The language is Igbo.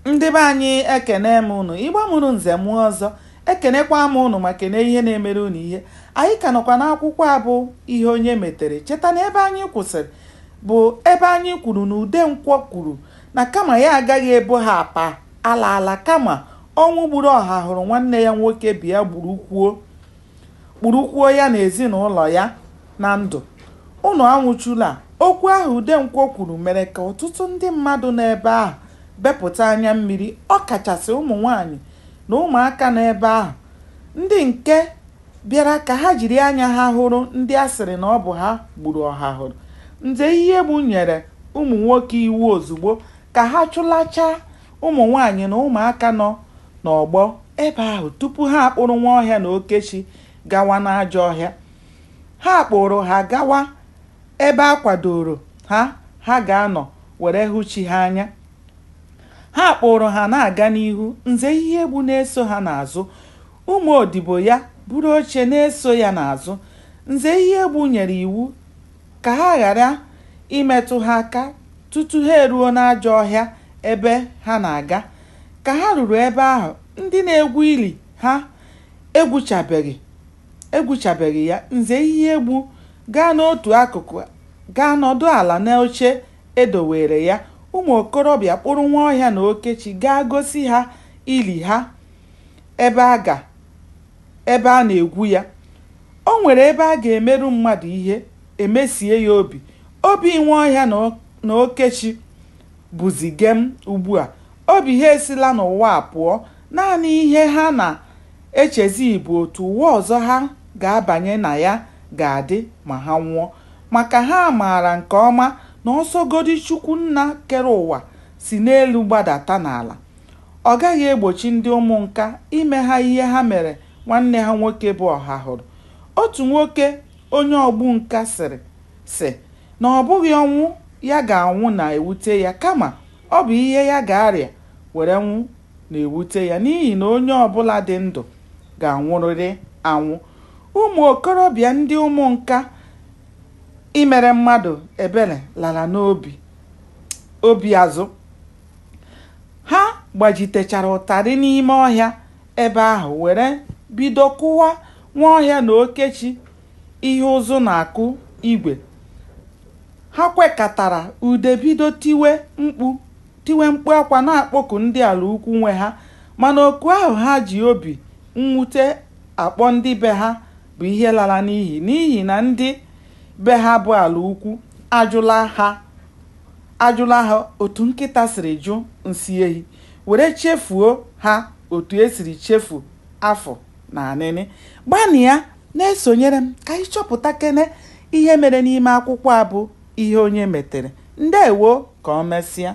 Ndị be anyị, ekene m ụnụ. Igbo mụrụ nze mụọ ọzọ, ekenekwa m ụnụ ma kene ihe na-emere ụnụ ihe. Anyị ka nọkwa n'akwụkwọ a bụ Ihe Onye Metere. Cheta na ebe anyị kwụsịrị bụ ebe anyị kwuru na Udenkwọ kwuru na kama ya agaghị ebo ha apa ala ala, kama ọnwụ gburu Ọhahụrụ nwanne ya nwoke bịa gburukwuo ya na ezinụlọ ya na ndụ. Ụnụ anwụchula. Okwu ahụ Udenkwọ kwuru mere ka ọtụtụ ndị mmadụ nọ ebe ahụ bepụta anya mmiri, ọ kachasị ụmụ nwaanyị na ụmụaka nọ ebe ahụ, ndị nke bịara ka ha jiri anya ha hụrụ ndị a sịrị na ọ bụ ha gburu Ọhahụrụ. Nze Iyiegbu nyere ụmụ nwoke iwu ozugbo ka ha chụlachaa ụmụ nwaanyị na ụmụaka nọ n'ọgbọ ebe ahụ tupu ha akpụrụ Nwaọhịa na Okechi gawa n'ajọ ọhịa. Ha kpụrụ ha gawa ebe a kwadoro ha ha ga-anọ were hụ chi ha anya. Ha kpụrụ ha na-aga n'ihu, Nze Iyiegbu na-eso ha n'azụ, ụmụ odibo ya buru oche na-eso ya n'azụ. Nze Iyiegbu nyere iwu ka ha ghara imetụ ha aka tutu ha eruo n'ajọ ọhịa ebe ha na-aga. Ka ha ruru ebe ahụ, ndị na-egwu ili ha egwuchabeghị ya, Nze Iyiegbu gaa n'otu akụkụ gaa nọdụ ala n'oche e dowere ya. Ụmụ okorobịa kpụrụ Nwaọhịa na Okechi gaa gosi ha ili ha ebe a na-egwu ya. O nwere ebe a ga-emerụ mmadụ ihe, emesie ya obi. Obi Nwaọhịa na Okechi bụzi gem ugbu a. Obi ha esila n'ụwa a pụọ. Naanị ihe ha na-echezi bụ otu ụwa ọzọ ha ga-abanye na ya ga-adị ma ha nwụọ. Maka ha maara nke ọma na ọsọgodi Chukwu nna kere ụwa si n'elu gbadata n'ala, ọ gaghị egbochi ndị ụmụnka ime ha ihe ha mere nwanne ha nwoke bụ Ọhahụrụ. Otu nwoke onye ọgbụ nka sị na ọ bụghị ọnwụ ya ga-anwụ na-ewute ya, kama ọ bụ ihe ya ga-arịa were nwụ na-ewute ya, n'ihi na onye ọbụla dị ndụ ga-anwụrịrị anwụ. Ụmụ okorobịa ndị ụmụnka imere mmadụ ebere lara n'obi azụ. Ha gbajitechara ụtarị n'ime ọhịa ebe ahụ were bido kụwa Nwaọhịa na Okechi ihe ụzụ na-akụ igwe. Ha kwekatara ude bido tiwe mkpu akwa na-akpọku ndị ala ukwu nwe ha, mana oku ahụ ha ji obi mwute akpọ ndị be ha bụ ihe lara n'iyi, n'ihi na ndị be ha bụ ala ukwu ajụla ha otu nkịta siri jụ nsị ehi, were chefuo ha otu esiri chefu afọ na anịnị. Gbanịa na-esonyere m ka anyị chọpụta kene ihe mere n'ime akwụkwọ a bụ Ihe Onye Metere. Ndewo, ka o mesịa.